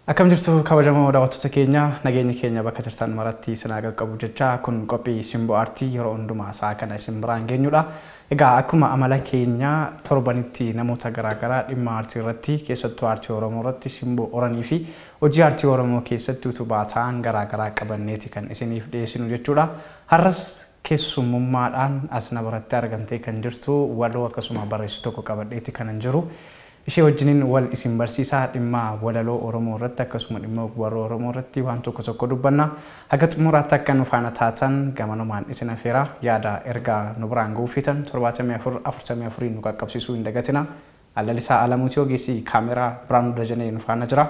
Akkam jirtu kabajamoo daawwattoota keenya, nageenya keenya bakka jirtan maratti isin haa qaqqabu jecha kun qophii Simboo Aartii yeroo hundumaa sa'a kana isin biraan geenyudha. Egaa akkuma amala keenya torbanitti namoota garaagaraa dhimma aartii irratti, keessattuu aartii Oromoo irratti simboo horanii fi hojii aartii Oromoo keessatti utubaa ta'an garaagaraa qabanneeti kan isiniif dhiyeessinu jechuudha. Har'as keessummummaadhaan as na biratti argamtee kan jirtu waloo akkasuma barreessituu tokko qabadheeti kan hin jiru. Ishee wajjiniin wal isin barsiisaa dhimma walaloo Oromoo irratti akkasuma dhimma ogbarruu Oromoo irratti waan tokko tokko dubbanna. Haga xumuraatti akka nu faana taatan gamanumaan isin afeera. Yaada ergaa nu biraan ga'uufitan 74 44 nu qaqqabsiisuu hin dagatina. Lalisaa Alamuutii ogeessi kaameraa Biraanuu Dajanee nu faana jira.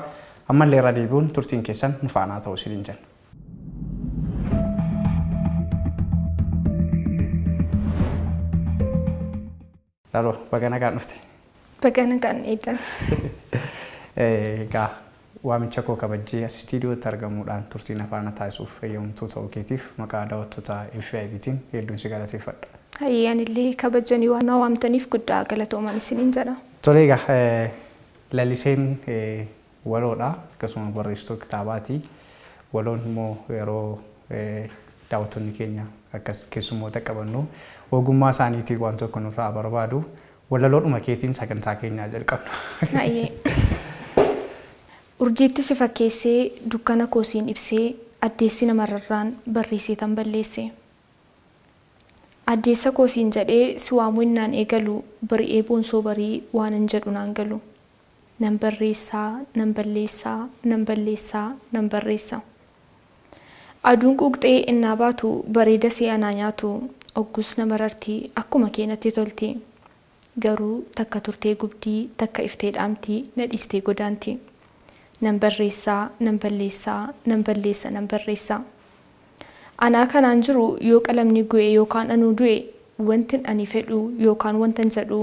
Ammallee irra deebi'uun turtiin keessan nu faanaa ta'uu isiniin jenna. Laloo, baga nagaan dhufte. Baga nagaan eedan. Egaa waamicha koo kabajjee as istiidiyootti argamuudhaan turtiin afaana taasisuuf eeyyamtuu ta'uu keetiif maqaa daawwattoota FIBtiin hedduun si galateeffadha. Hayyee, anillee kabajanii waan na waamtaniif guddaa galatooman isiniin jedha. Tole, egaa Laliseen waloodha, akkasuma barreessituu kitaabaati. Waloon immoo yeroo daawwattoonni keenya akkas keessummoota qabannu ogummaa isaaniitiin waan tokko nurraa barbaadu. Walaloodhuma keetiin sagantaa keenyaa jalqabna. Hayyee. Urjiitti si fakkeessee dukkana koosiin ibsee addeessi namarrarraan barreessee tan balleesse. Addeessa koosiin jedhee si waamuu innaan eegalu bari'ee boonsoo barii waan hin jedhu naan galu. Nan barreessaa, nan balleessaa, nan balleessaa, nan barreessa. Aduun quuqxee innaa baatu bareeda see anaa nyaatu oggus nama rartii akkuma keenatti tolti. Garuu takka turtee gubdii, takka iftee dhaamtii, na dhiistee godaanti. Nan barreessaa, nan balleessaa, nan balleessa, nan barreessaa. Anaa kanaan jiru yoo qalamni gu'e yookaan anuu du'e, wantin ani fedhu yookaan wantan jedhu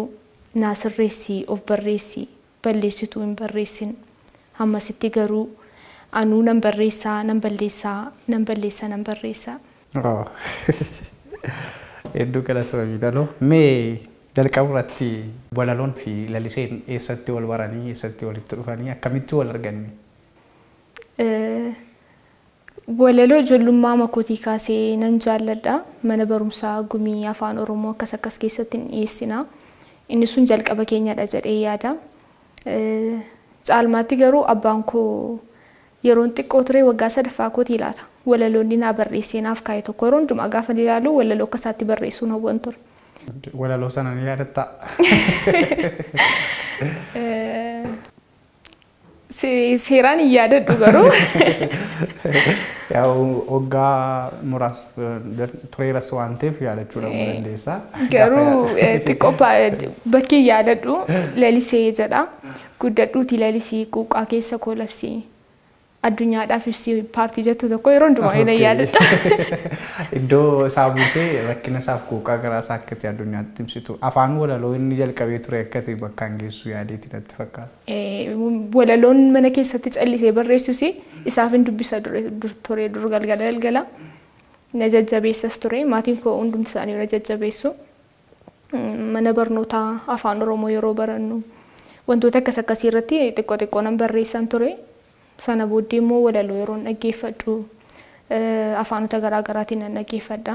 naa sirreessii of barreessi, balleessituu hin barreessin. Hammasitti garuu anuu nan barreessaa, nan balleessaa, nan balleessa, nan barreessaa. Hedduu galatoomii, Laloo. Mee jalqaba irratti walaloon fi Laliseen eessatti wal baranii, eessatti walitti dhufanii, akkamitti wal arganii? Walaloo ijoollummaa makootii kaasee nan jaalladha. Mana barumsaa gumii afaan Oromoo akkas akkas keessatti hin dhiyeessina. Inni sun jalqaba keenyadha jedhee yaada. Caalmaatti garuu abbaan koo yeroon xiqqoo ture, waggaa sadaffaa kootii laata, Walaloonni naa barreessee naaf kaa'e tokko yeroo hundumaa gaafa ilaalu walaloo akka isaatti barreessuun hawwan ture. Walaloo sana ni yaadattaa? Seeraan hin yaadadhu garuu. Waggaa muraasa tureeras waan ta'eef yaadachuu dhabuu dandeessa. Garuu xiqqoo bakki yaadadhu lalisee jedha. Guddadhuuti lalisii quuqqaa keessa koo labsii. Addunyaadhaaf ibsii paartii jettu tokko yeroo hundumaa nan yaadadha. Iddoo isaa buutee rakkina isaaf quuqqaa garaa isaa akka ta'e addunyaatti ibsitu. Afaan walaloo inni jalqabee ture akka ta'e bakkaan geessu yaadeeti natti fakkaata. Walaloon mana keessatti callisee barreessus isaaf hin dubbisa ture dur galgala galgala. Na jajjabeessas ture, maatiin koo hundumti isaanii na jajjabeessu. Mana barnootaa afaan Oromoo yeroo barannu wantoota akkas akkasii irratti xiqqoo xiqqoo nan barreessan ture. Sana booddee immoo walaloo yeroon dhaggeeffadhu afaanota garaa garaatiin nan dhaggeeffadha.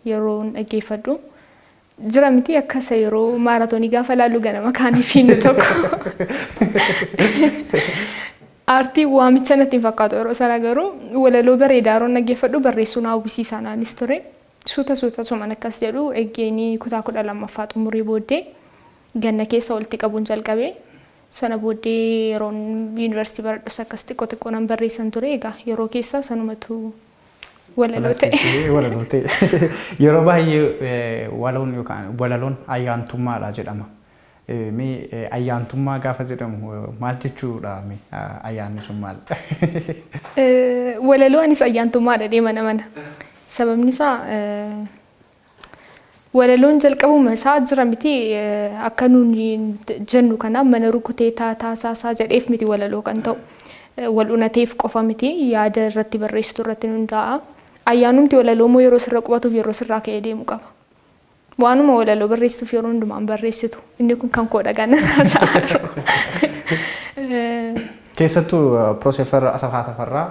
Yeroo dhaggeeffadhu jira miti akkasa yeroo maaraatoonii gaafa laallu ganama kaanii fiinnu tokko. Aartii waamicha natti hin fakkaatu yeroo sana, garuu walaloo bareedaa yeroon dhaggeeffadhu barreessuun hawwisiisaa naanis ture. Suuta suuta suman akkas jedhu eggeenii kutaa 12ffaa xumuree booddee ganna keessa walitti qabuun jalqabe. Sana booddee yeroon yuunivarsiitii baradhus akkas xiqqoo xiqqoo nan barreessan ture. Egaa yeroo keessa sanumatu walaloo ta'e. Walaloo ta'e. Yeroo baay'ee waloon yookaan walaloon ayyaantummaadha jedhama. Mee ayyaantummaa gaafa jedhamu maal jechuudha, mee ayyaanni sun maal? Walaloo anis ayyaantummaadha deema mana. Sababni isaa walaloon jalqabuma isaa jira miti, akka nuuni jennu kana mana rukutee taataa saasaa jedheef miti walaloo kan ta'u. Wal unateef qofa miti, yaada irratti barreessitu irratti hundaa'a. Ayyaanumti walaloo immoo yeroo sirra qubatuuf yeroo sirraa ka'ee deemu qaba. Waanuma walaloo barreessituuf yeroo hundumaan barreessitu. Inni kun kan koo dhagaan haasa'aa. Keessattuu Piroofeesar Asaffaa Tafarraa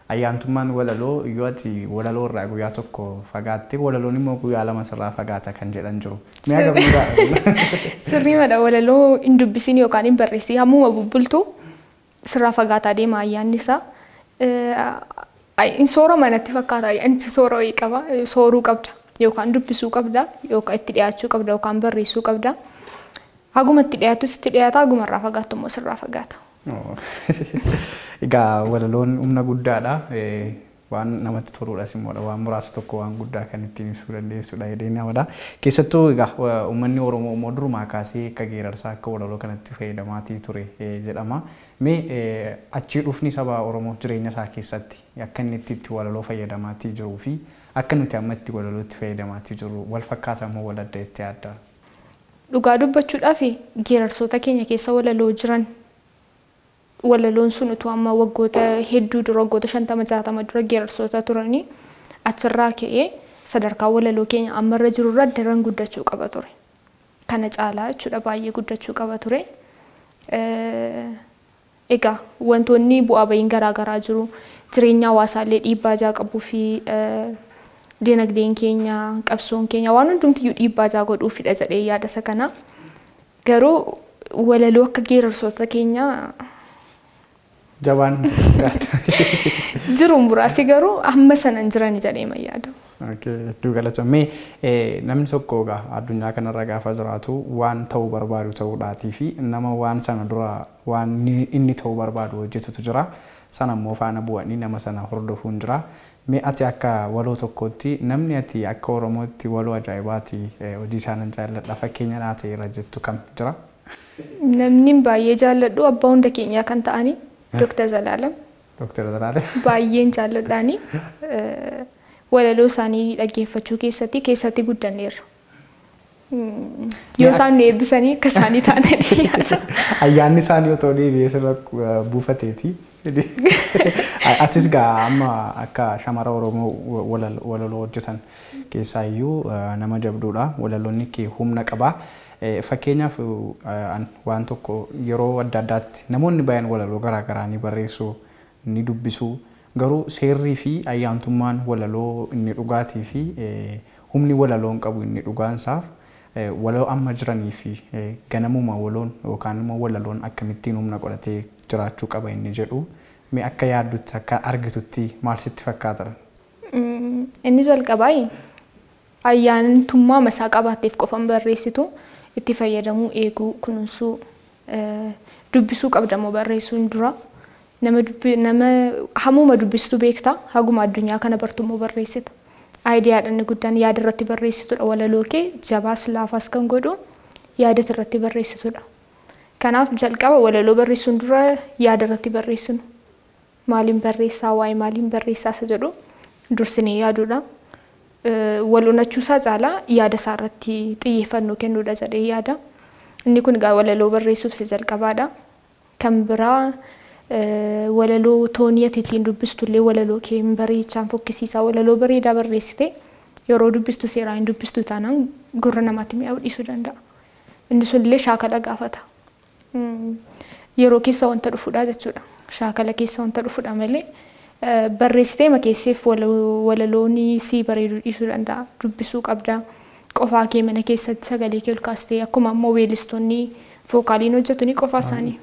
ayyaantummaan walaloo yoo ati walaloo irraa guyyaa tokko fagaatte walaloon immoo guyyaa lama sirraa fagaata kan jedhan jiru. Sirrii madha walaloo hin dubbisin yookaan hin barreessin hammuma bubbultu sirraa fagaataa deema ayyaanni isaa. In soorama natti fakkaata ayyaanichi soora wayii qaba sooruu qabda yookaan dubbisuu qabda yookaan itti dhiyaachuu qabda yookaan barreessuu qabda. Haguma itti dhiyaatus itti dhiyaata haguma irraa fagaattu immoo sirraa fagaata. Egaa walaloon humna guddaadha. Waan namatti toluudhas immoo waan muraasa tokko waan guddaa kan ittiin ibsuu dandeessudha jedhee namadha. Keessattuu egaa uummanni Oromoo immoo durumaa kaasee akka geerarsaa akka walaloo kanatti fayyadamaatii ture jedhama. Mee achii dhufni saba Oromoo jireenya isaa keessatti akka inni itti walaloo fayyadamaatii jiruu fi akka nuti amma itti walalootti fayyadamaatii jirru wal fakkaata moo wal adda itti adda? Dhugaa dubbachuudhaaf geerarsoota keenya keessa walaloo jiran walaloon sun utuu amma waggoota hedduu dura waggoota 50-60 dura geerarsoota turanii achirraa ka'ee sadarkaa walaloo keenya ammarra jirurra daran guddachuu qaba ture. Kana caalaa jechuudha baay'ee guddachuu qaba ture. Egaa wantoonni bu'aa bahiin garaagaraa jiru jireenya hawaasaallee dhiibbaa jaa qabuu fi dinagdeen keenya qabsoon keenya waan hundumtiyyuu dhiibbaa jaa godhuufidha jedhee yaada isa kana. Garuu walaloo akka geerarsoota keenya Jabaan jiru muraasi garuu amma sana hin jiran jedhee yaada. Hedduu galatoomee namni tokko egaa addunyaa kanarra gaafa jiraatu waan ta'uu barbaadu ta'uudhaatii fi nama waan sana dura waan inni ta'uu barbaadu hojjetutu jira. Sana immoo faana bu'anii nama sana hordofuun jira. Mee ati akka waloo tokkootti namni ati akka Oromootti waloo ajaa'ibaati hojii isaan jaalladha fakkeenya naa ta'eera jettu kam jira? Namni baay'ee jaalladhu abbaa hunda keenyaa kan ta'anii Dr. Zalaalam. Dr. Zalaalam. Baay'een jaalladhaani. Walaloo isaanii dhaggeeffachuu keessatti guddanneerra. Yoo isaan nu eebbisanii akka isaanii taananii yaada. Ayyaanni isaanii otoo deebi'ee sirra buufateeti. Atis gaa amma akka shamara Oromoo walaloo hojjetan keessaayyuu nama jabduudha. Walaloonni kee humna qaba. Fakkeenyaaf waan tokko yeroo adda addaatti namoonni baay'een walaloo garaagaraa ni barreessu, ni dubbisu. Garuu seerrii fi ayyaantummaan walaloo inni dhugaatii fi humni walaloon qabu inni dhugaansaaf walaloo amma jiranii fi ganamuma waloon yookaan immoo walaloon akkamittiin humna godhatee jiraachuu qaba inni jedhu mee akka yaaddutti akka argitutti maal sitti fakkaata? Inni jalqabaa ayyaantummaa masaa qabaatteef qofan barreessitu itti fayyadamuu eeguu kunuunsuu dubbisuu qabda moo barreessuun dura nama hamuma dubbistu beekta haguma addunyaa kana bartummoo barreessita. Aayidiyaadha inni guddaan yaada irratti barreessitudha walaloo kee jabaas laafaas kan godhu yaada irratti barreessitudha. Kanaaf jalqaba walaloo barreessuun dura yaada irratti barreessinu maaliin barreessaa waa'ee maaliin barreessaa isa jedhu dursinee yaaduudha. Wal'uunachuusaa caalaa yaada isaa irratti xiyyeeffannoo kennuudha jedhee yaada. Inni kun egaa walaloo barreessuuf isa jalqabaadha. Kan biraa walaloo toonii ati ittiin dubbistullee walaloo kee hin bareechaan fokkisiisaa walaloo bareedaa barreessite yeroo dubbistu seeraan hin dubbistu taanaan gurra namaatti mi'aawu dhiisuu danda'a. Inni sunillee shaakala gaafata. Yeroo keessa wanta dhufuudha jechuudha. Shaakala keessa wanta dhufuudha malee barreessitee makeesseef walaloon si bareeduu dhiisuu danda'a. Dubbisuu qabda. Qofaa kee mana keessatti sagalee kee ol kaastee akkuma ammoo weellistoonni fookaaliin hojjetu ni qofaa isaanii.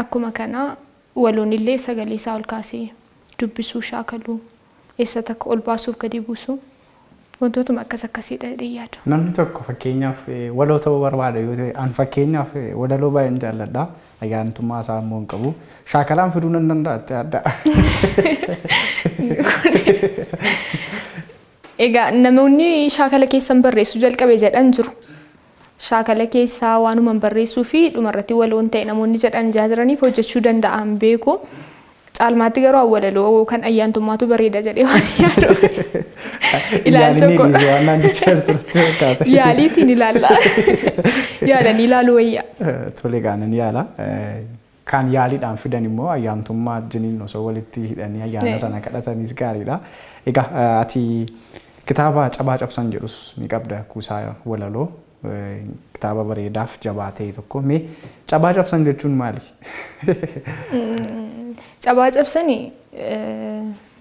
Akkuma kana waloon illee sagalee isaa ol kaasee dubbisuu shaakaluu eessa takka ol baasuuf gadi buusuu wantootuma akkas akkasiidha jedhee yaada. Namni tokko fakkeenyaaf waloo ta'uu barbaada yoo ta'e an fakkeenyaaf walaloo baay'een jaalladha. Ayyaantummaa isaa immoo hin qabu. Shaakalaan fiduu nan danda'a itti adda. Egaa namoonni shaakala keessan barreessuu jalqabe jedhan jiru. Shaakala keessaa waanuma barreessuu fi dhumarratti waloon ta'e namoonni jedhan ijaa jiraniif hojjechuu danda'an beeku. Caalmaatti garuu walaloo kan ayyaantummaatu bareeda jedhee waan yaaduuf. Ilaalcha koo. Yaaliitiin ilaalla. Yaalanii ilaaluu wayya. Tole gaanan yaala. Kan yaaliidhaan fidan immoo ayyaantummaa wajjiniin osoo walitti hidhanii ayyaana sana kadhatanis gaariidha. Egaa ati kitaaba cabaa cabsan jedhus ni qabda kuusaa walaloo. Kitaaba bareedaaf jabaa ta'e tokko. Mee cabaa cabsan jechuun maali? Cabaa cabsanii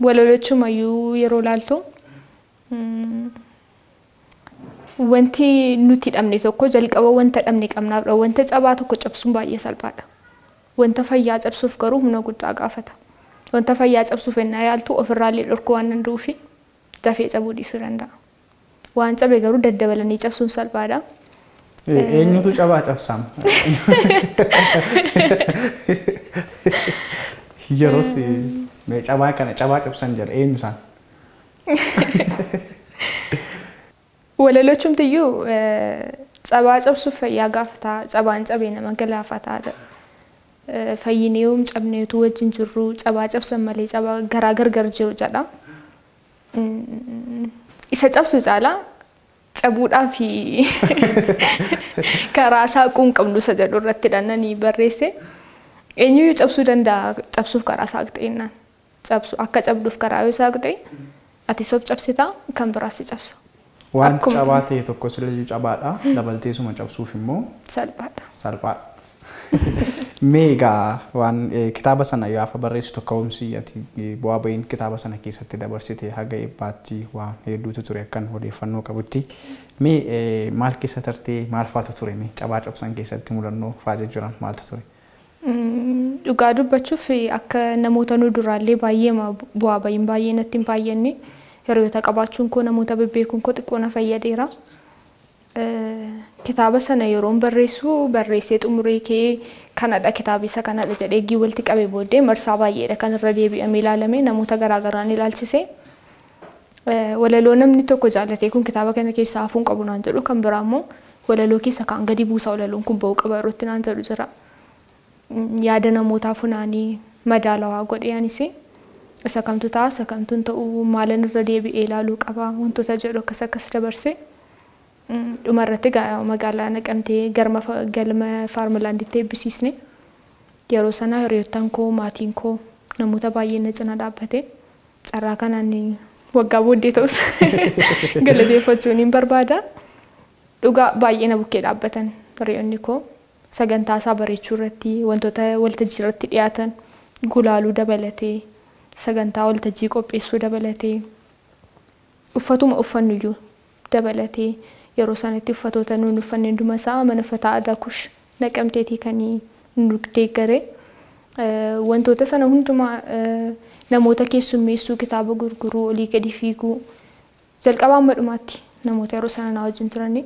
walalochumayyuu yeroo laaltu wanti nuti dhabne tokko jalqaba wanta dhabne qabnaafdha. Wanta cabaa tokko cabsuun baay'ee salphaadha. Wanta fayyaa cabsuuf garuu humna guddaa gaafata. Wanta fayyaa cabsuuf ennaa yaaltu ofirraallee dhorkuu waan danda'uufi dafee cabuu dhiisuu danda'a. Waan cabe garuu daddabalanii cabsuun salphaadha. Eenyutu cabaa cabsama? Yeroos cabaa kana cabaa cabsan jedha eenyu isaan? Walalochumtiyyuu cabaa cabsuuf fayyaa gaafataa, cabaan cabee nama galaafataa jedha. Fayyinee yoom cabneetu wajjin jirru cabaa cabsan malee cabaa garaa gargar jiru jedha. Isa cabsu caalaa cabuudhaa fi karaa saaquu hin qabnu isa jedhu irratti dhannanii barreesse. Eenyuyyuu cabsuu danda'a cabsuuf karaa saaqxe jennaan. Cabsu akka cabduuf karaa yoo saaqxe ati sof cabsitaa kan biraas si cabsa. Wanti cabaa ta'e tokko silayyuu cabaadha. Dabalteesuma cabsuuf immoo salphaadha. Salphaadha. Mee egaa waan kitaaba sana gaafa barreessitu ka'umsi ati bu'aa bahiin kitaaba sana keessatti dabarsite haga eebbaatti waan hedduutu ture akkan odeeffannoo qabutti. Mee maal keessa tartee maal faatu ture mee cabaa cabsan keessatti mudannoo fa'aa jiran maaltu ture? Dhugaa dubbachuuf akka namoota nu duraallee baay'ee bu'aa bahiin baay'ee natti hin baay'anne hiriyoota qabaachuun koo namoota bebbeekuun koo xiqqoo na fayyadeera. Kitaaba sana yeroon barreessu barreessee xumuree kee kanadha kitaaba isa kanadha jedhee eegii walitti qabee booddee marsaa baay'eedha kan irra deebi'amee ilaalame namoota garaagaraan ilaalchise. Walaloo namni tokko jaallatee kun kitaaba kana keessaa hafuun qabu naan jedhu kan biraa immoo walaloo keessa kaan gadi buusa walaloon kun ba'uu qaba yerootti naan jedhu jira. Yaada namootaa funaanii madaalawaa godhee anis isa kamtu ta'a isa kamtu hin ta'u maalan irra deebi'ee ilaaluu qaba wantoota jedhu akkas akkas dabarse. Dhumarratti magaalaa Naqamtee galma Faarmalaanditti eebbisiisne. Yeroo sana hiriyoottan koo maatiin koo namoota baay'ee na cina dhaabbate. Carraa kanaan waggaa booddee ta'us galateeffachuun hin barbaada. Dhugaa baay'ee na bukkee dhaabbatan hiriyoonni koo sagantaa isaa bareechuu irratti wantoota waltajjii irratti dhiyaatan gulaaluu dabalatee sagantaa waltajjii qopheessuu dabalatee uffatuma uffannuyyuu dabalatee yeroo sanatti uffatoota nuun uffanne hunduma isaa mana uffata aadaa Kush Naqamteetii kan nu deeggare. Wantoota sana hundumaa namoota keessummeessuu kitaaba gurguruu olii gadi fiiguu jalqabaa amma dhumaatti namoota yeroo sana na wajjin turanii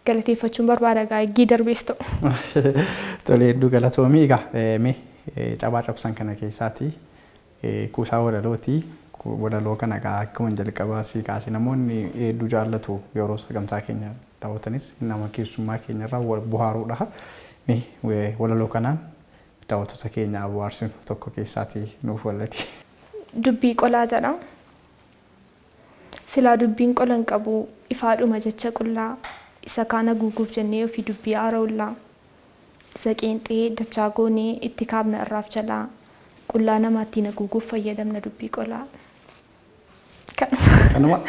galateeffachuun barbaada egaa eeggii darbees ta'u. Tole hedduu galatoomii egaa mee cabaa cabsan kana keessaati kuusaa walalooti. Walaloo kana egaa akkuma jalqabaa si kaase namoonni hedduu jaallatu yeroo sagantaa keenya daawwatanis nama keessummaa keenya irraa bohaaruudha. Mee walaloo kanaan daawwattoota keenya bohaarsinu tokko keessaati nuuf wallati. Dubbii qolaa jedha. Silaa dubbiin qola hin qabu ifaadhuma jecha qullaa isa kaan haguuguuf jennee ofii dubbii haara'ullaa isa qeenxee dachaa goonee itti kaabna irraaf jalaa qullaa namaattiin haguuguuf fayyadamna dubbii qolaa. Kanuma.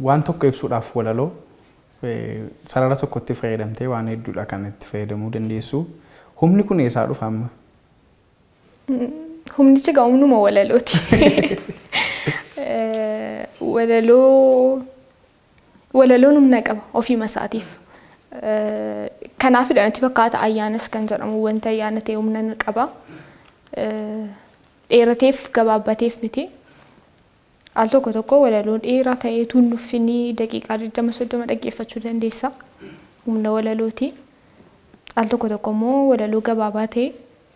Waan tokko ibsuudhaaf walaloo sarara tokkotti fayyadamtee waan hedduudha kan itti fayyadamuu dandeessu. Humni kun eessaa dhufa amma? Humnichi egaa humnuma walalooti. Walaloon humna qaba ofiima isaatiif. Kanaafidha natti fakkaata ayyaanas kan jedhamu wanta ayyaana ta'e humna ni qaba. Dheerateef gabaabbateef miti. Al tokko tokko walaloo dheeraa ta'eetu nuffinii daqiiqaa 20-30 dhaggeeffachuu dandeessa. Humna walalooti. Al tokko tokko immoo walaloo gabaabaa ta'e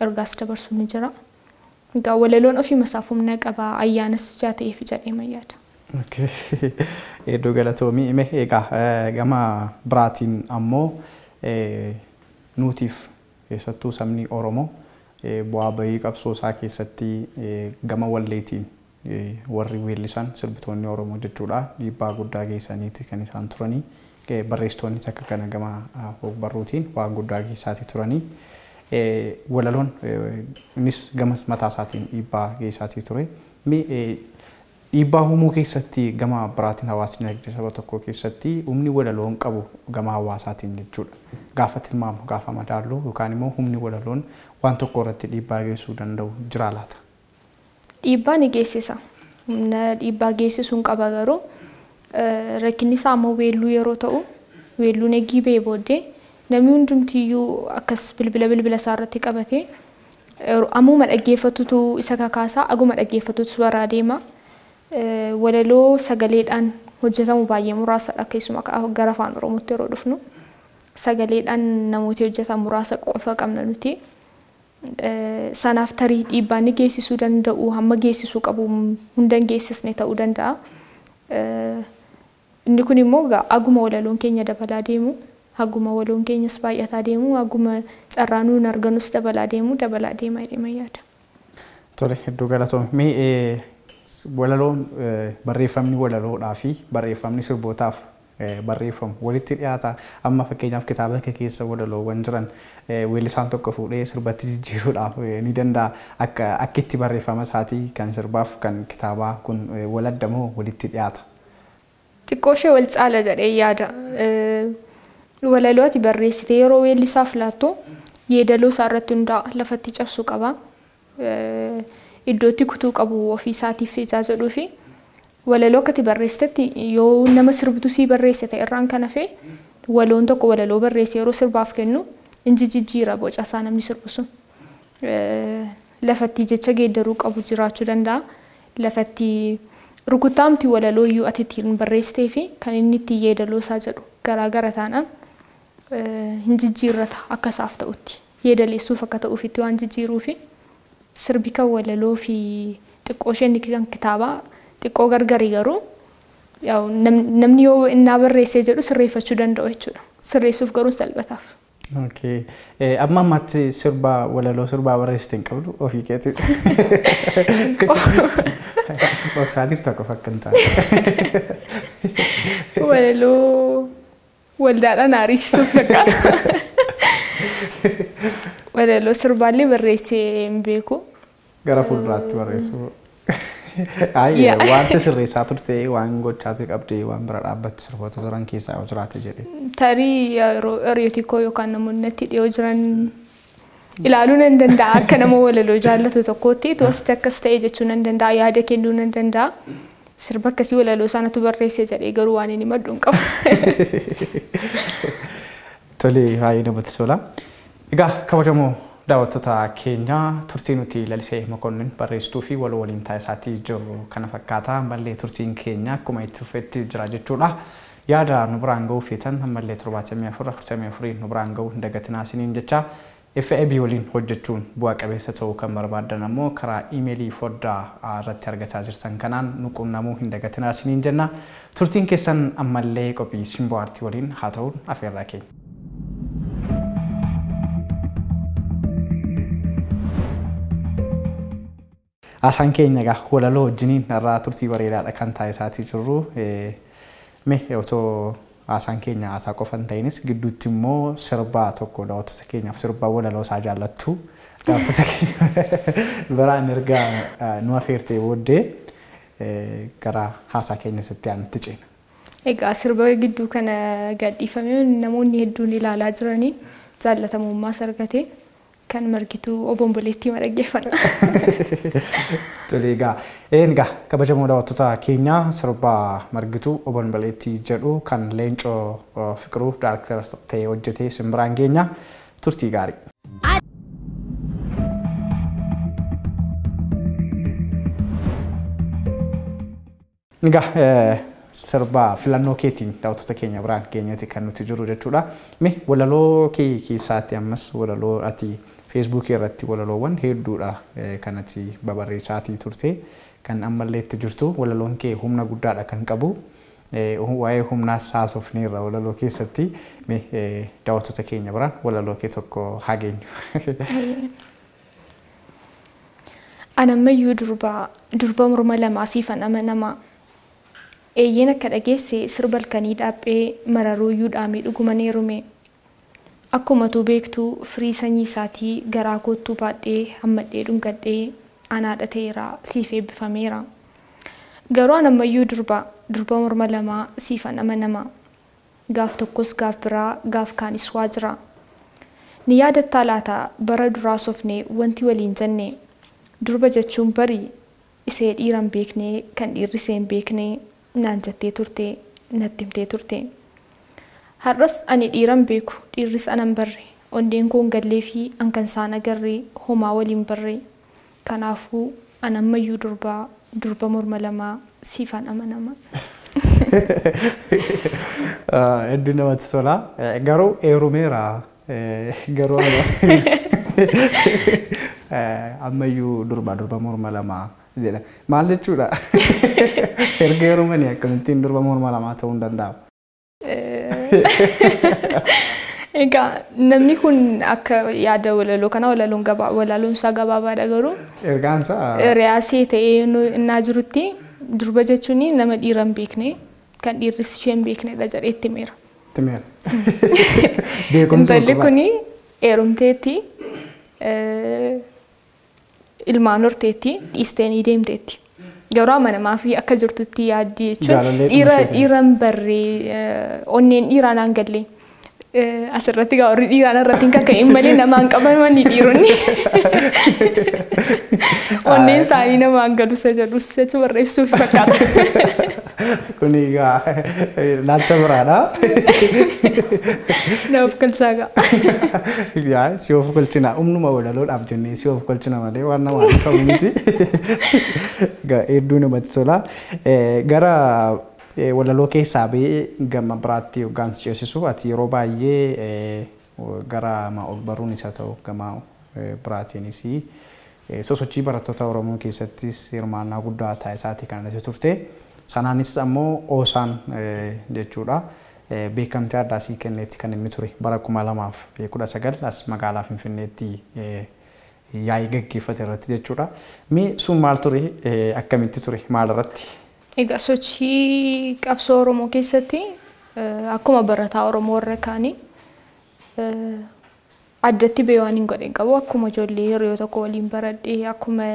ergaas dabarsuun ni jira. Egaa walaloon ofiima isaaf humna qaba ayyaanas ijaa ta'eef jedhee yaada. Hedduu galatoomii. Mee egaa gama biraatiin ammoo nuutiif keessattuu sabni Oromoo bu'aa bahii qabsoo isaa keessatti gama walleetiin warri weellisan sirbitoonni Oromoo jechuudha dhiibbaa guddaa geessaniiti kan isaan turanii barreessitoonnis akka kana gama ogbarruutiin waan guddaa geessaatii turanii walaloon innis gama mataa isaatiin dhiibbaa geessaatii ture. Mee Dhiibbaa uumuu keessatti gama biraatiin hawaasni dinagdee saba tokkoo keessatti humni walaloon qabu gama hawaasaatiin jechuudha. Gaafa tilmaamu gaafa madaallu yookaan immoo humni walaloon waan tokko irratti dhiibbaa geessuu danda'u jira laata? Dhiibbaa ni geessisa. Humna dhiibbaa geessisuun qaba garuu rakkinni isaa ammoo weelluu yeroo ta'u weelluun eegii ba'ee booddee namni hundumtiyyuu akkas bilbila bilbila isaa irratti qabatee ammuma dhaggeeffatutu isa kakaasaa aguma dhaggeeffatutu baraa deema. Walaloo sagaleedhaan hojjetamu baay'ee muraasadha keessumaa gara afaan Oromootti yeroo dhufnu sagaleedhaan namooti hojjetan muraasa qofa qabna nuti. Sanaaf tarii dhiibbaa ni geessisuu danda'u hamma geessisuu qabu hunda hin geessisne ta'uu danda'a. Inni kun immoo aguma walaloon keenya dabalaa deemu aguma walaloon keenyas baay'ataa deemu aguma carraa nuun arganus dabalaa deemu dabalaa deema jedhee yaada. Tole hedduu galatoome. Mee walaloon barreeffamni walaloodhaa fi barreeffamni sirbootaaf barreeffamu walitti dhiyaata. Amma fakkeenyaaf kitaaba kee keessa walaloowwan jiran weellisaan tokko fuudhee sirbatti jijjiiruudhaaf ni danda'a. Akka itti barreeffama isaatii kan sirbaaf kan kitaabaa kun wal adda moo walitti dhiyaata? Xiqqoo ishee wal caala jedhee yaada. Walaloo ati barreessitee yeroo weellisaaf laattu yeedaloo isaa irratti hundaa'a lafatti cabsuu qaba. Iddootti kutuu qabu ofii isaatiif ijaa jedhuu fi walaloo akka ati barreessitetti yoo nama sirbitu sii barreesse ta'e irraan kan hafe waloon tokko walaloo barreesse yeroo sirbaaf kennu inji jijjiira boca isaa namni sirbu sun. Lafatti jecha geeddaruu qabu jiraachuu danda'a. Lafatti rukuttaamti walaloo iyyuu ati ittiin barreessitee fi kan inni ittiin yeedaloo isaa jedhu garaagara taanaan hin jijjiirrata akka isaaf ta'utti yeedaleessuuf akka ta'uufitti waan jijjiiruu fi sirbi kan walaloo fi xiqqoo isheen kan kitaabaa xiqqoo gargari garuu namni yoo innaa barreessee jedhu sirreeffachuu danda'u jechuudha. Sirreessuuf garuu salphataaf. Okay. Amma ammaatti sirba walaloo sirbaa barreessite hin qabdu ofii keetii. Dhoksaa jirta qofa akka hin taane. Walaloo waldaadhaan aariisuuf fakkaata. Walaloo sirbaallee barreessee hin beeku. Gara fuulduraatti barreessuu. Ayi waan sirreessaa turte waan gochaati qabdee waan bira dhaabbattu sirboota jiran keessaa yoo jiraate jedhe. Tarii yeroo hiriyooti koo yookaan namoonni natti dhiyoo jiran ilaaluu nan danda'a akka nama walaloo jaallatu tokkootti tosti akkas ta'e jechuu nan danda'a yaada kennuu nan danda'a. Sirba akkasii walaloo isaanatu barreesse jedhee garuu waan inni maddu hin qabu. Tole baay'ee namatti tola. Egaa kabajamoo daawwattoota keenya turtii nuti Lalisee Mokonnin barreessituu fi wal waliin taasisaatii jirru kana fakkaata. Ammallee turtiin keenya akkuma itti fufetti jira jechuudha. Yaada nu biraan ga'uu feetan ammallee 74 44 nu biraan ga'uu hin dagatinaa isiniin jecha FAB waliin hojjechuun bu'aa qabeessa ta'uu kan barbaaddan ammoo karaa iimeelii foddaa irratti argataa jirtan kanaan nu qunnamuu hin dagatinaa isiniin jenna. Turtiin keessan ammallee qophii Simboo Aartii waliin haa ta'uun afeerraa keenya. Haasaan keenya egaa walaloo wajjiniin irraa turtii bareedaadha kan taasisaatii jirru. Mee otoo haasaan keenya haasaa qofa hin ta'inis gidduutti immoo sirbaa tokko daawwattoota keenyaaf sirbaa walaloo isaa jaallattu daawwattoota keenya biraan erga nu afeertee booddee gara haasaa keenya sitti aanutti ceena. Egaa sirba gidduu kana gadhiifamee namoonni hedduun ilaalaa jiranii jaallatamummaas argate. Kan margituu obomboleettii madhaggeeffanna. Tole egaa egaa kabajamoo daawwattoota keenyaa sirba margituu obomboleettii jedhu kan Leencoo Fiqiruu daayirektara ta'ee hojjetee simbiraan keenya turtii gaarii. Egaa sirba filannoo keetiin daawwattoota keenya biraan keenyatti kan nuti jiru jechuudha. Mee walaloo kee keessaatti ammas walaloo ati feesbuukii irratti walaloowwan hedduudha kan ati babarreessaatii turte kan ammallee itti jirtu walaloon kee humna guddaadha kan qabu. Waa'ee humnaas haasofneerra walaloo keessatti mee daawwattoota keenya biraan walaloo kee tokko haa geenyu. Anammayyuu durba morma lamaa siifan amanamaa. Eeyyeen akka dhageesse sirba halkanii dhaabbee mararuuyyuu dhaamee dhuguman heerume. Akkuma tuu beektuu firii sanyii isaatii garaa koottuu baadhee hammadhee dhungadhee anaadha ta'eera siif eebbifameera. Garuu an ammayyuu durba durba morma lamaa siifan amanama. Gaaf tokkos gaaf biraa gaaf kaanis waa jira. Ni yaadattaa laata bara duraa sofnee wanti waliin jenne durba jechuun barii isee dhiira hin beekne kan dhiirri isee hin beekne naan jettee turte natti himtee turte. Har'as ani dhiira hin beeku dhiirris ana hin barre onneen koo hin gallee fi an kan isaan agarre homaa waliin barre. Kanaafuu an ammayyuu durbaa durba morma lamaa siifan amanama. Hedduu namatti tola. Garuu heerumeera. Garuu ammayyuu durba durba morma lamaa jedha. Maal jechuudha? Erga heerumanii akkamittiin durba morma lamaa ta'uu hin danda'amu? Egaa namni kun akka yaada walaloo kana walaloon gabaa walaloon isaa gabaabaadha garuu Ergaan isaa Riyaasii ta'ee innaa jirutti durba jechuun nama dhiira hin beekne kan dhiirris ishee hin beeknedha jedhee itti himeera. Timeera. Beekumsa Intalli kun heerumteetti ilmaan horteetti dhiistee ni deemteetti. Garuu amanamaa fi akka jirtutti yaaddi jechuun Jaalallee dhiira dhuma isheetiin. dhiira hin barree onneen dhiiraa naan galle. Asirratti gaa warri dhiiraan irratti hin kaka'in malee namaan qabamanii dhiironni. Onneen isaanii namaan galu isa jedhus jechuun barreessuuf fakkaata. Kun egaa ilaalcha biraadha. Na of galchaa gaa. Yaa si of galchina humnuma walaloodhaaf jennee si of galchina malee waan namaan qabu miti. Egaa hedduu namatti tola. Gara walaloo keessaa ba'ee gama biraatti hoggaan si ceesisu ati yeroo baay'ee gara og-barruun isa ta'u gama biraatiinis sosochii barattoota Oromoo keessattis hirmaannaa guddaa taasisaati kan irratti turte. Sanaanis ammoo oosaan jechuudha. Beekamtii addaa sii kenneetti kan inni ture bara 2019 as magaalaa Finfinneetti yaa'ii gaggeeffate irratti jechuudha. Mee sun maal ture? Akkamitti ture? Maal irratti? Egaa sochii qabsoo Oromoo keessatti akkuma barataa Oromoo warra kaanii addatti ba'ee waan hin godhin qabu akkuma ijoollee yeroo tokko waliin baradhee akkuma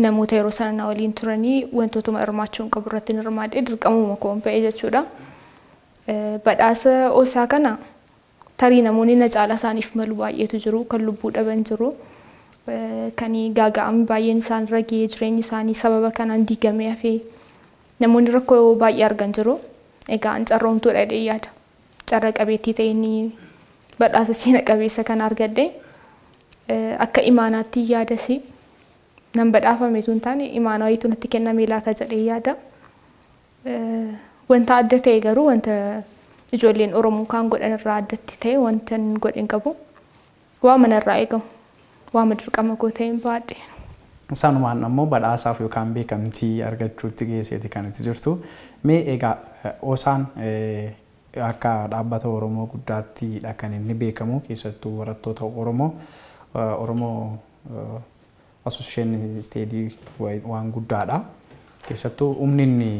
namoota yeroo sana na waliin turanii wantootuma hirmaachuu hin qabu irratti hirmaadhee dirqamuma koon ba'e jechuudha. Badhaasa oosaa kana tarii namoonni na caala isaaniif malu baay'eetu jiru kan lubbuu dhaban jiru. Kan gaaga'amni baay'een isaan irra ga'ee jireenyi isaanii sababa kanaan diigamee hafee namoonni rakkoo baay'ee argan jiru. Egaa an carroomtuudha jedhee yaada. Carra qabeettii ta'een badhaasa seena qabeessa kana argadhe. Akka imaanaatti yaadasi nan badhaafame tun taane imaanaa wayiitu natti kenname laata jedhee yaada. Wanta adda ta'e garuu wanta ijoolleen Oromoo kaan godhan irraa addatti ta'e wanta hin godhin qabu. Waa manarraa eegamu. Waama dirqama koo ta'een baadhe. Sanumaan ammoo badhaasaaf yookaan beekamtii argachuutti geesseeti kan itti jirtu. Mee egaa oosaan akka dhaabbata Oromoo guddaatti kan inni beekamu keessattuu barattoota Oromoo Oromoo Association Study waan guddaadha. Keessattuu humni inni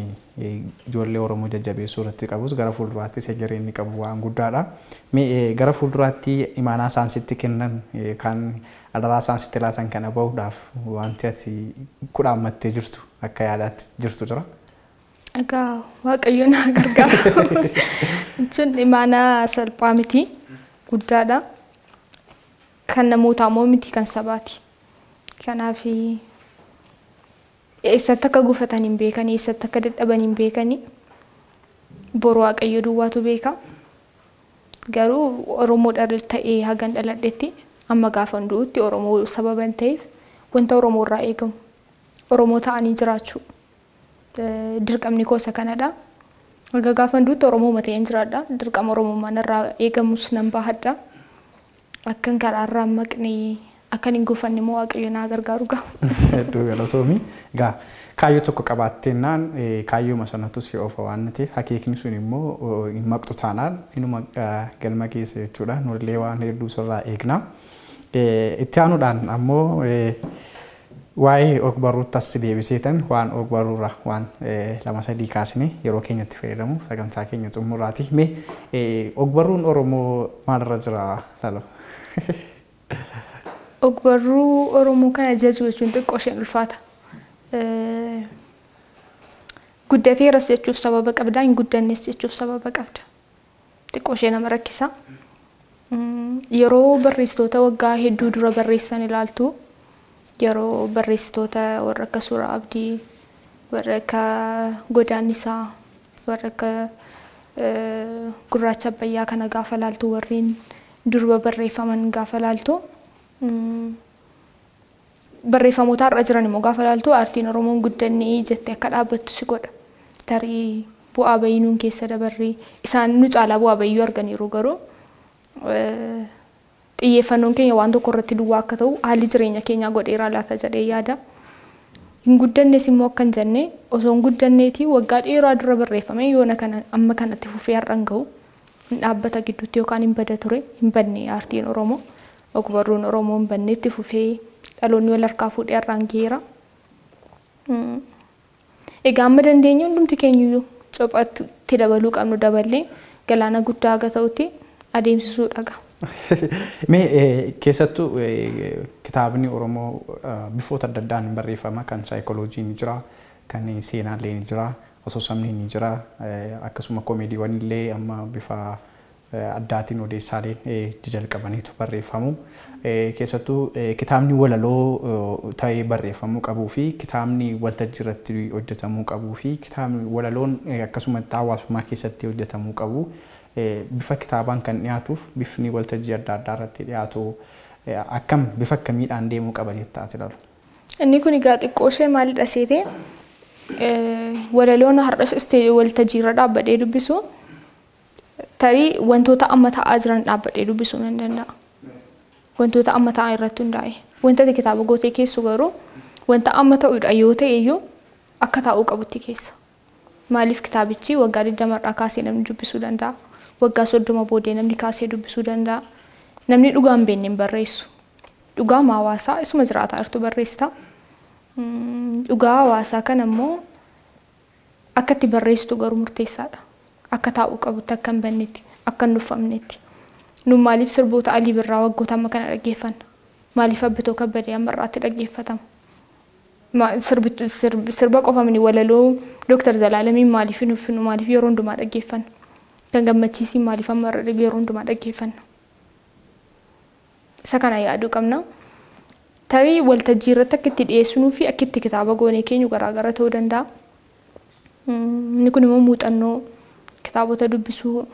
ijoollee Oromoo jajjabeessuu irratti qabus gara fuulduraattis egeree inni qabu waan guddaadha. Mee gara fuulduraatti imaanaa isaan sitti kennan kan adaraa isaan sitti laatan kana bahuudhaaf wanti ati kudhaammattee jirtu akka yaadaatti jirtu jira. Egaa Waaqayyo na gargaara. Jechuun imaanaa salphaa miti guddaadha. Kan namootaa immoo miti kan sabaati. Kanaaf eessatti akka gufatan hin beekani, eessatti akka dadhaban hin beekani. Boru Waaqayyo duwwaatu beeka. Garuu Oromoo ta'ee hagan dhaladhetti amma gaafa du'utti Oromoo sababa hin ta'eef wanta Oromoo irraa eegamu Oromoo ta'anii jiraachuu dirqamni koo isa kanadha. Erga gaafa du'utti Oromoo ta'een jiraadha. Dirqama Oromummaan irraa eegamus nan bahadha. Akkan karaa irraa hin maqne akkan hin gufanne immoo Waaqayyo naa gargaaru gaa. Hedduu galatoomi. Egaa kaayyoo tokko qabaatteennaan kaayyooma sanatu si oofa waan ta'eef akeekni sun immoo hin maqxu taanaan inuma galma keessa jechuudha. Nullee waan hedduu sirraa eegna. Itti aanuudhaan ammoo waa'ee og-barruutti as deebiseetan waan og-barruurraa waan lama sadii kaasne yeroo keenyatti fayyadamu sagantaa keenya xumuraati. Mee og-barruun Oromoo maalirra jira Lalo? Og-barruu Oromoo kana jajuu jechuun xiqqoo isheen ulfaata. Guddateeras jechuuf sababa qabda, hin guddannes jechuuf sababa qabda. Xiqqoo ishee nama rakkisa. Yeroo barreessitoota waggaa hedduu dura barreessan ilaaltu, yeroo barreessitoota warra akka Suuraa Abdii, warra akka Godaannisaa, warra akka Gurraacha Abbayyaa kana gaafa ilaaltu, warreen durba barreeffaman gaafa ilaaltu, barreeffamoota har'a jiran immoo gaafa ilaaltu aartiin Oromoon guddannee jettee akka dhaabbattu si godha. Tarii bu'aa bayii nuun keessa dabarree isaan nu caalaa bu'aa bayiyyuu arganiiru garuu xiyyeeffannoon keenya waan tokko irratti duwwaa akka ta'u haalli jireenya keenyaa godheeraa laata jedhee yaada. Hin guddannes immoo akka hin jenne osoo hin guddanneetii waggaa dheeraa dura barreeffame yoona kana amma kanatti fufee har'a hin gahu. Hin dhaabbata gidduutti yookaan hin bada ture, hin badne aartiin Oromoo. Ogbarruun Oromoo hin badne itti fufee dhaloonni wal harkaa fuudhee har'aan gaheera. Egaa amma dandeenyu hundumti keenyuyyuu cophatti dabaluu qabnu daballee galaana guddaa haga ta'utti adeemsisuu dhaga. Mee keessattuu kitaabni Oromoo bifoota adda addaan barreeffama, kan saayikoloojii ni jira, kan seenaallee ni jira, asoosamni ni jira, akkasuma koomeediiwwan illee amma bifa addaatiin odeessaaleen jalqabaniitu barreeffamu. Keessattuu kitaabni walaloo ta'ee barreeffamuu qabuu fi kitaabni waltajjii irratti hojjetamuu qabuu fi kitaabni walaloon akkasumatti hawaasummaa keessatti hojjetamuu qabu. Bifa kitaabaan kan dhiyaatuuf bifni waltajjii adda addaa irratti dhiyaatu akkam bifa akkamiidhaan deemuu qaba jettaa as ilaalu? Inni kun egaa xiqqoo ishee maalidha seetee walaloon har'as waltajjii irra dhaabbadhee dubbisu tarii wantoota amma ta'aa jiran dhaabbadhee dubbisuu nan danda'a. Wantoota amma ta'an irratti hundaa'e. Wanta ati kitaaba gootee keessu garuu wanta amma ta'udha yoo ta'e iyyuu akka taa'uu qabutti keessa. Maaliif kitaabichi waggaa 20 irraa kaasee namni dubbisuu danda'a. Waggaa 30 booddee namni kaasee dubbisuu danda'a. Namni dhugaa hin beekne hin barreessu. Dhugaa hawaasaa isuma jiraataa jirtu barreessita. Dhugaa hawaasaa kana immoo akka itti barreessitu garuu murteessaadha. Akka taa'uu qabutti, akka hin bannetti, akka hin nuffamnetti. Nu maaliif sirboota Alii Birraa waggoota amma kana dhaggeeffanna? Maaliif Abbitoo Kabbadee amma irraatti dhaggeeffatama? Sirba qofamni walaloo Dooktar Zalaalamiin maaliif hin uffinu? Maaliif yeroo hundumaa dhaggeeffanna? Kan gammachiisiin maaliif amma yeroo hundumaa dhaggeeffanna? Isa kana yaaduu qabna. Tarii waltajjii irratti akka itti dhiyeessinuu fi akka itti kitaaba goonee keenyu garaagara ta'uu danda'a. Inni kun immoo muuxannoo kitaabota dubbisuu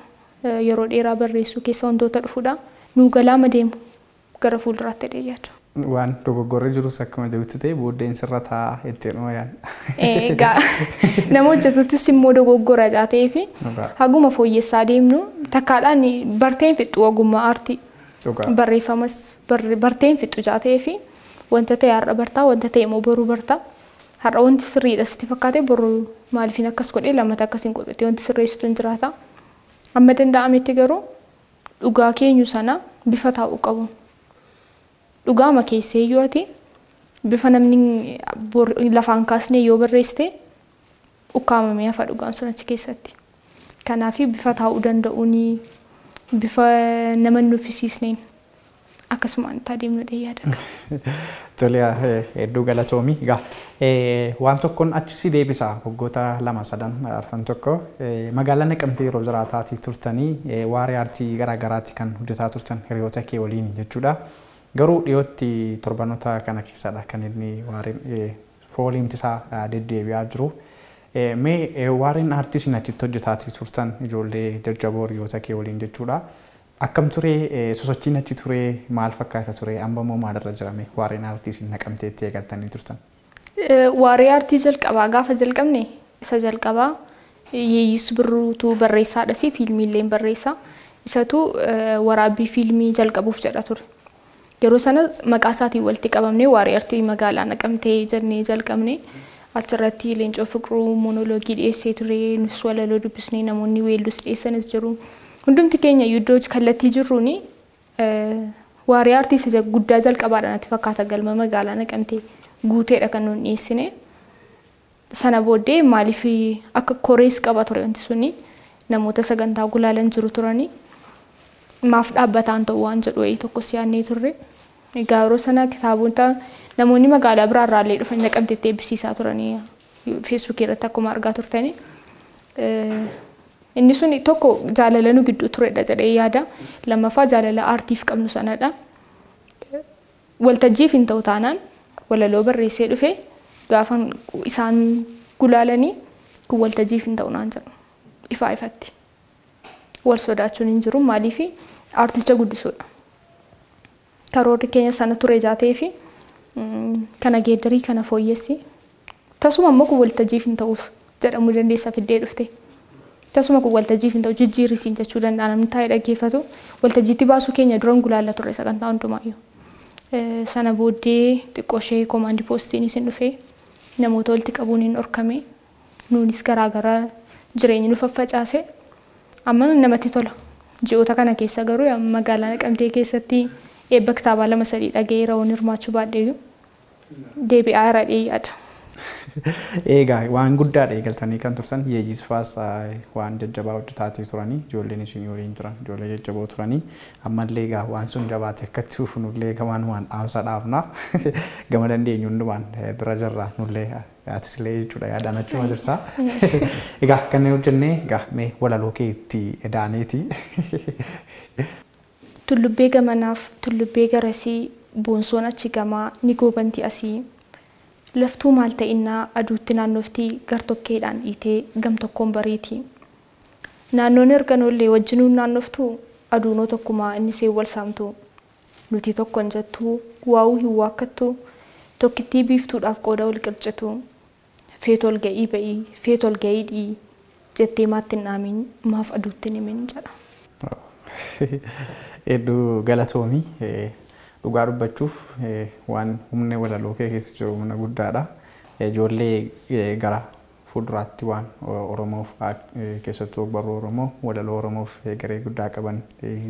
yeroo dheeraa barreessuu keessa wantoota dhufudha. Nuu galaama deemu gara fuulduraatti jedhee yaada. Waan dogoggorri jirus akkuma jirutti ta'e booddeen sirra taa'aa ittiin ooyaan. Egaa nama hojjetuttis immoo dogoggora ta'ee fi haguma fooyyessaa deemnu takkaadhaan barteen fixu ogummaa aartii barreeffamas barteen fixu ta'ee fi wanta ta'e har'a bartaa wanta ta'e immoo boruu bartaa. Har'a wanti sirriidha sitti fakkaate boruu maaliifin akkas godhee lammata akkas hin godhute wanti sirreessitu hin jiraata. Amma danda'ametti garuu dhugaa keenyu sana bifa taa'uu qabu. Dhugaama keessee iyyuu ati bifa namni lafaan kaasnee yoo barreessite ukkaamamee hafa dhugaan sun achi keessatti. Kanaaf bifa taa'uu danda'uun bifa nama hin nuffisiisneen akkasumaan itti adeemnu jedhee yaada. Tole hedduu galatoomi. Egaa waan tokkoon achi si deebisa waggoota 2 3 arfan tokko magaalaa Naqamtee yeroo jiraataatii turtanii waaree aartii garaagaraatti kan hojjetaa turtan hiriyoota kee waliin jechuudha. Garuu dhiyootti torbanoota kana keessadha kan inni waareen fooliin isaa deddeebi'aa jiru. Mee waareen aartii isin achitti hojjetaatii turtan ijoollee jajjaboo hiriyoota kee waliin jechuudha. Akkam ture sosochiin achi ture maal fakkaata ture amma immoo maalirra jirame waareen aartii isin Naqamteetti eegaltanii turtan? Waaree aartii jalqabaa gaafa jalqabne isa jalqabaa Yeeyyis Birruutu barreessaadhas fiilmiillee barreessa. Isatu waraabbii fiilmii jalqabuuf jedha ture. Yeroo sana maqaa isaatiin walitti qabamnee waaree aartii magaalaa Naqamtee jennee jalqabne. Achirratti Leencoo Fiqiruu moonoloogii dhiyeessee ture, nus walaloo dubbisnee namoonni weelluus dhiyeessanis jiru. Hundumti keenya iddoo kallattii jirruuni waaree aartii isa guddaa jalqabaadha natti fakkaata galma magaalaa Naqamtee guuteedha kan nuun dhiyeessine. Sana booddee maaliif akka korees qaba ture wanti suni namoota sagantaa gulaalan jiru turani maaf dhaabbataan ta'u waan jedhu wayii tokkos yaadnee turre. Egaa yeroo sana kitaabota namoonni magaalaa biraarraallee dhufan Naqamteetti eebbisiisaa turanii Feesbuukii irratti akkuma argaa turtani. Inni sun tokko jaalala nu gidduu turedha jedhee yaada. Lammaffaa jaalala aartiif qabnu sanadha. Waltajjiif hin ta'u taanaan walaloo barreessee dhufe gaafa isaan gulaalanii kun waltajjiif hin ta'u naan jedhu. Ifaa ifatti. Wal sodaachuun hin jiru maaliif aarticha guddisuudha. Karoorri keenya sana ture jaatee fi kana geeddarii kana fooyyessi. Tasuma immoo kun waltajjiif hin ta'us jedhamuu dandeessa fiddee dhufte. Tasuma kun waltajjiif hin ta'u jijjiirrisiin jechuu danda'a namni taa'ee dhaggeeffatu. Waltajjiitti baasuu keenya duran gulaalla turre sagantaa hundumaayyuu. Sana booddee xiqqoo ishee koomaandii poostiin isin dhufee namoota walitti qabuun hin dhorkame. Nuunis garaagaraa jireenyi nu faffacaase. Amma namatti tola. Ji'oota kana keessa garuu magaalaa Naqamtee keessatti eebba kitaabaa 2-3 dhaga'eera waan hirmaachuu baadheeyyuu deebi'aa irra yaada. Egaa waan guddaadha eegaltanii kan turtan Yeeyyis faas waan jajjabaa hojjetaatii turanii ijoolleen isin waliin turan ijoollee jajjaboo turanii ammallee egaa waan sun jabaate akka itti fufu nullee gamaan waan dhaamsa dhaabna gama dandeenyu hundumaan bira jirra nullee atis illee jechuudha yaadaan achuma jirta. Egaa kanneen hojjennee egaa mee walaloo kee itti edaaneeti. Tullubbee gamanaaf tullubbee garasii boonsoon achi gamaa ni goobanti asii. Laftuu maal ta'innaa aduutti naannoftii gartokkeedhaan dhiitee gamtokkoon bariiti. Naannoon erganoollee wajjinuun naannoftuu aduunoo tokkumaa inni seen wal saamtu. Nuti tokkon jettuu waa'uu hin waakkattu tokkittii biiftuudhaaf qooda wal qircitu. Feet ol ga'ii ba'ii feet ol ga'ii dhii jettee maatti hin dhaamin maaf aduutti himin jedha. Hedduu galatoomii. Dhugaa dubbachuuf waan humna walaloo kee keessa jiru humna guddaadha. Ijoollee gara fuulduraatti waan Oromoof keessattuu barruu Oromoo walaloo Oromoof garee guddaa qaban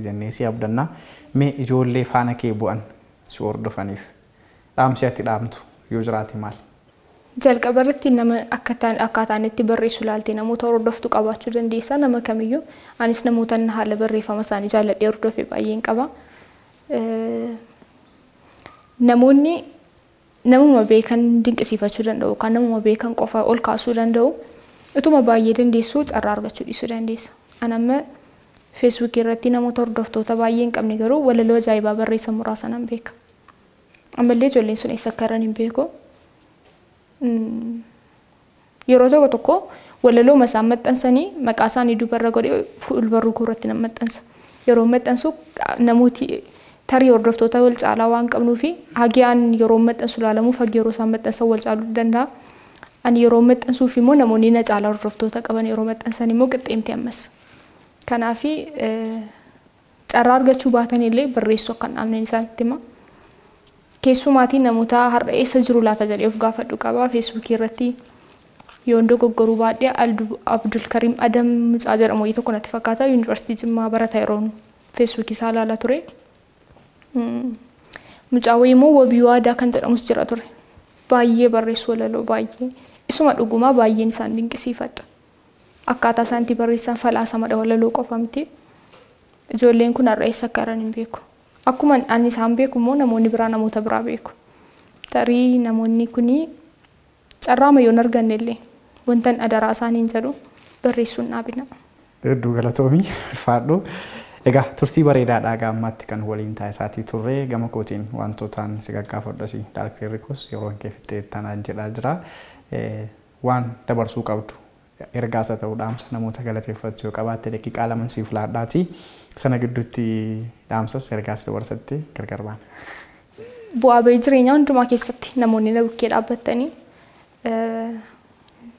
jennee si abdanna. Mee ijoollee faana kee bu'an si hordofaniif dhaamsi ati dhaamtu yoo jiraate maal? Jalqaba irratti nama akkaataan itti barreessu ilaalte namoota hordoftu qabaachuu dandeessa nama kamiyyuu. Anis namoota haala barreeffama isaanii jaalladhee hordofe baay'een qaba. Namoonni namuma beekan dinqisiifachuu danda'u yookaan namuma beekan qofa ol kaasuu danda'u utuma baay'ee dandeessu carraa argachuu dhiisuu dandeessa. Ani amma feesbuukii irratti namoota hordoftoota baay'ee hin qabne garuu walaloo ajaa'ibaa barreessan muraasa nan beeka. Ammallee ijoolleen sun eessa akka jiran hin beeku. Yeroo tokko tokko walaloo isaan maxxansanii maqaa isaanii duubarra godhee fuulbarruu koo irratti nan maxxansa. Yeroo maxxansu namooti tarii hordoftoota wal caalaa waan qabnuu fi hagiyaan yeroo maxxansu ilaalamuuf hagi yeroo isaan maxxansan wal caaluu danda'a. Ani yeroo maxxansuuf immoo namoonni na caalaa hordoftoota qaban yeroo maxxansan immoo qixxeemte ammas. Kanaaf carraa argachuu baatan illee barreessuu akka hin dhaabneen isaanitti hima. Keessumaatii namoota har'a eessa jiru laata jedhee of gaafadhu qaba. Feesbuukii irratti yoon dogoggoruu baadhee Abdulkariim Adam mucaa jedhamu wayii tokko natti fakkaata. Yuunivarsiitii Jimmaa barata yeroon feesbuukii isaa ilaalaa ture. Mucaa wayii immoo Wabii Waadaa kan jedhamus jira ture. Baay'ee barreessu walaloo baay'ee. Isuma dhugumaa baay'een isaan dinqisiifadha. Akkaataa isaan itti barreessan falaasamadha walaloo qofa miti. Ijoolleen kun har'a eessa akka jiran hin beeku. Akkuma ani isaan beeku immoo namoonni biraa namoota biraa beeku. Tarii namoonni kuni carraa yoon arganne illee wanta adaraa isaaniin jedhu barreessuun dhaabina. Hedduu galatoomii ulfaadhu. Egaa turtii bareedaadhaa gaammaatti kan waliin taasisaatii turre gama kootiin wantootaan si gaggaafadhas daayirikteerri koos yeroo kee fixxee tanaan jedhaa jira. Waan dabarsuu qabdu ergaas haa ta'u dhaamsa namoota galateeffachuu yoo qabaatte daqiiqaa 2 siif laadhaati. Sana gidduutti dhaamsas ergaas dabarsatti gargar baana. Bu'aa bahii jireenyaa hundumaa keessatti namoonni na bukkee dhaabbatanii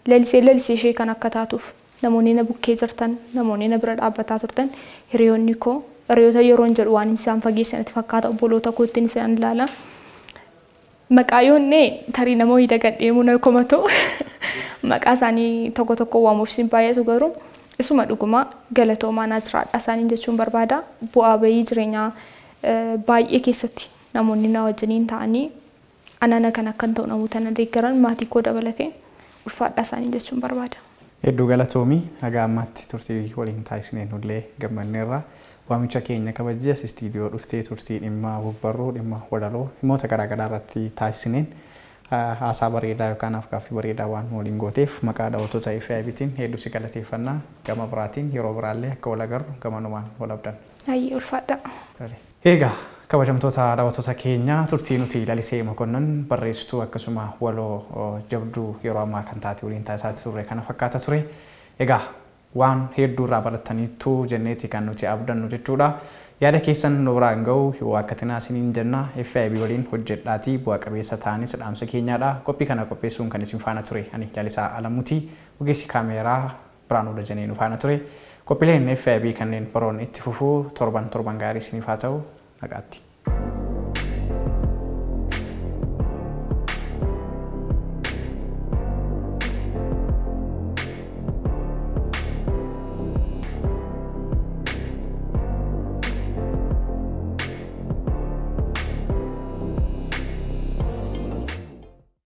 lalisee ishee kan akka taatuuf namoonni na bukkee jirtan namoonni na bira dhaabbataa turtan hiriyoonni koo hiriyoota yeroon jedhu waan isaan fageessanatti fakkaata obboloota kootiin isaan ilaala. Maqaa yoonnee tarii nama wayii dagadhee muna komatu maqaa isaanii tokko tokko waamuuf sin baay'atu garuu isuma dhugumaa galatoomaa naa jiraadha isaaniin jechuun barbaada. Bu'aa bahii jireenyaa baay'ee keessatti namoonni na wajjiniin ta'anii anana kan akkan ta'u namoota na deeggaran maatii koo dabalatee ulfaadha isaaniin jechuun barbaada. Hedduu galatoomii haga ammaatti turtii waliin taasisneen nullee gammanneerra. Waamicha keenya kabajee as istiidiyoo dhuftee turtii dhimma bobbarruu dhimma walaloo dhimmoota garaagaraa irratti taasisneen Haasaa bareedaa yookaan afgaaffii bareedaa waan waliin gooteef maqaa daawwattoota FIBtiin hedduu si galateeffannaa. Gama biraatiin yeroo biraallee akka wal agarru gamanumaan wal abdan. Hayyee, ulfaadha. Egaa kabajamtoota daawwattoota keenyaa, turtii nuti Lalisee Mokonnon, barreessituu akkasuma waloo jabduu yeroo ammaa kan taate waliin taasisaa turre kana fakkaata ture. Egaa waan hedduu irraa barattaniittu jenneeti kan nuti abdannu jechuudha. Yaada keessan nu biraan ga'u waaqatinaa isiniin jenna. FIB waliin hojjedhaatii bu'a qabeessa ta'anis dhaamsa keenyaadha. Qophii kana qopheessuun kan isin faana ture ani Lalisaa Alamuuti. Ogeessi kaameeraa Biraanuu Dajanee nu faana ture. Qophiileen FIB kanneen biroon itti fufuu, torban torban gaarii isiniif haa ta'u, nagaatti.